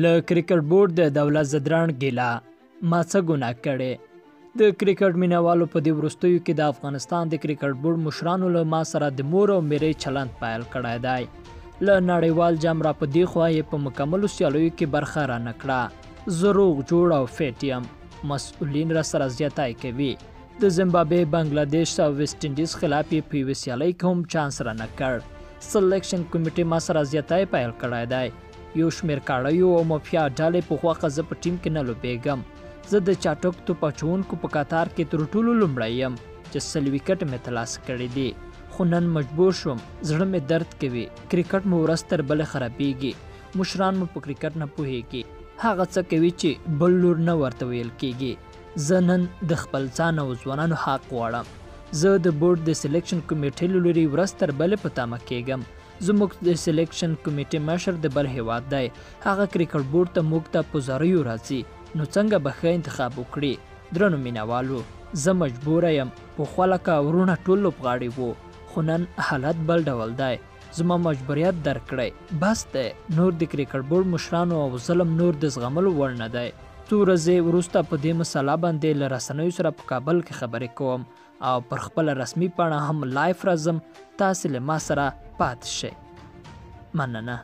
له کرکټ بورډ د دولت ځدراڼ ګیله، ما څه ګناه کړې؟ د کرکټ مینوالو په دې وروستیو کې د افغانستان د کرکټ بورډ مشرانو له ما سره د مور او میرې چلند پیل کړی دی. له نړیوال جام را په دې خوا یې په مکملو سیالیو کې برخه رانه کړه. زه روغ جوړ او فټ یم، مسؤلین را سره زیاتی کوي. د زمبابوې، بنګلادیش او ویسټ انډیز خلاف یې په یوې سیالۍ کې هم چانس رانه کړ. سلیکشن کمیټې ما سره زیاتی پیل کړی دی. یو شمېر کاړیو او مافیا ډلې په خوښه زه په ټیم کې نه لوبېږم. زه د چټک توپ اچوونکو په کتار کې تر ټولو لومړی یم چې 100 ویکټ مې ترلاسه کړي دي، خو نن مجبور شوم. زړه مې درد کوي، کرکټ مو ورځ تر بلې خرابېږي. مشران مو په کرکټ نه پوهېږي، هغه څه کوي چې بل لور نه ورته ویل کېږي. زه نن د خپل ځان او ځوانانو حق غواړم. زه د بورډ د سلیکشن کمیټې له لوري ورځ تر بلې په تمه کېږم. زموږ د سلیکشن کمیټې مشر د بل هیواد دی، هغه کرکټ بورډ ته موږ ته په زاریو راځي، نو څنګه به ښه انتخاب وکړي؟ درنو مینوالو، زه مجبوره یم. پخوا لکه وروڼه ټول لوبغاړي وو، خو نن حالت بل ډول دی. زما مجبوریت درک کړئ، بس دی. نور د کرکټ بورډ مشرانو او ظلم نور د زغملو وړ نه دی. څو ورځې وروسته په دې مسله باندې له رسنیو سره په کابل کې خبرې کوم او پر خپله رسمي پاڼه هم live راځم. تاسې له ما سره پاتې شئ. مننه.